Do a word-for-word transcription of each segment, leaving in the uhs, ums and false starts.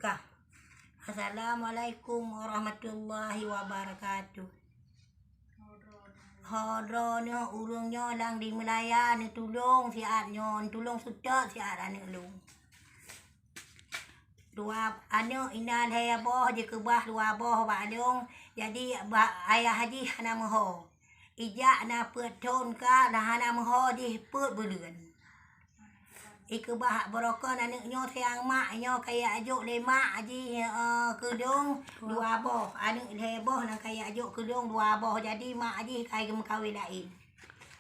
Kah. Assalamualaikum warahmatullahi wabarakatuh. Ho droeneuh ureuëng nyoe lam di Meulayan, neutulông siat nyoe, neutulông seutôt siat aneuëk lôn. Dua aneuëk ina lhée boh jikeubah dua boh bak lôn. Jadi, bak ayah jih hana meuho. Ijak na peuet thon ka, na hana meuho jih peuet buleuen. Ikeubah brokon aneuëk nyoe sayang mak, nyoe kaya jok lé mak jih, eh, keu lôn dua boh. Aneuëk lhée boh na kaya jok keu lôn dua boh. Jadi, mak jih ka geumeukawen laén.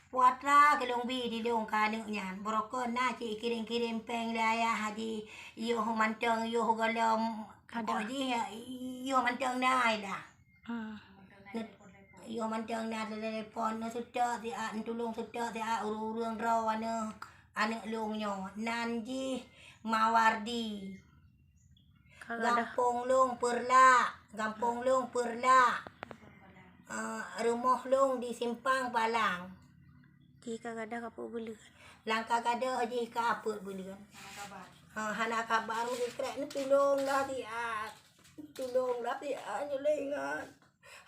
Putra keu lôn bi di lôn keu aneuëk nyan. Brokon na cit kirém-kirém péng lé ayah jih. Yoh mantong, yoh gohlom. Ada. Jih, yoh mantong na lah. Ah. Yoh mantong na telepon, na seutôt siat, neutulông seutôt siat ureuëng-ureuëng droe aneuëk, aneuëk lôn nyoe. Nan jih Mawardi. Ka gadoh. Gampông lôn Peurlak, gampông lôn Peurlak. Eh, rumoh lôn di Simpang Palang. Jih ka gadoh ka peuet buleuen. Lam ka gadoh jih ka peuet buleuen. Eh, hana kabar, ureuëng krek neutulông lah siat. Tulông lah siat nyoe lé ingat.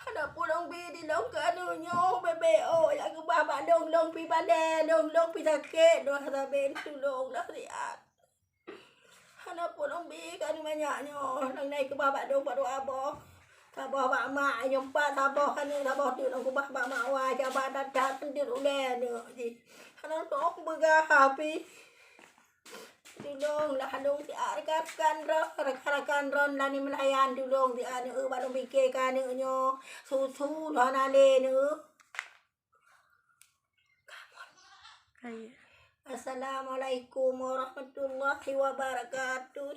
Hana pulông bi di lôn keu aneuëk nyoe, bebek oh, jak keubah bak lôn, lôn pi balée, lôn, lôn pi sakét, dua sabe tulông lah siat. Hana pulông bi keu aneuëk manyak nyoe, lôn nai keubah bak lôn bak dua boh. Saboh bak mak, nyoe empat saboh aneuëk, saboh teuk lôn keubah bak mak wai, jak bak that-that, teudeuet ulée aneuëk jih. Hana pulông peugah pi. Tulông lah lôn siat rekan-rekan droe, rekan-rekan droe lam di Meulayan, tulông siat aneuëk, bak lôn pike keu aneuëk nyoe, susu lôn hana lé aneuëk. Kaya. Assalamualaikum warahmatullahi wabarakatuh.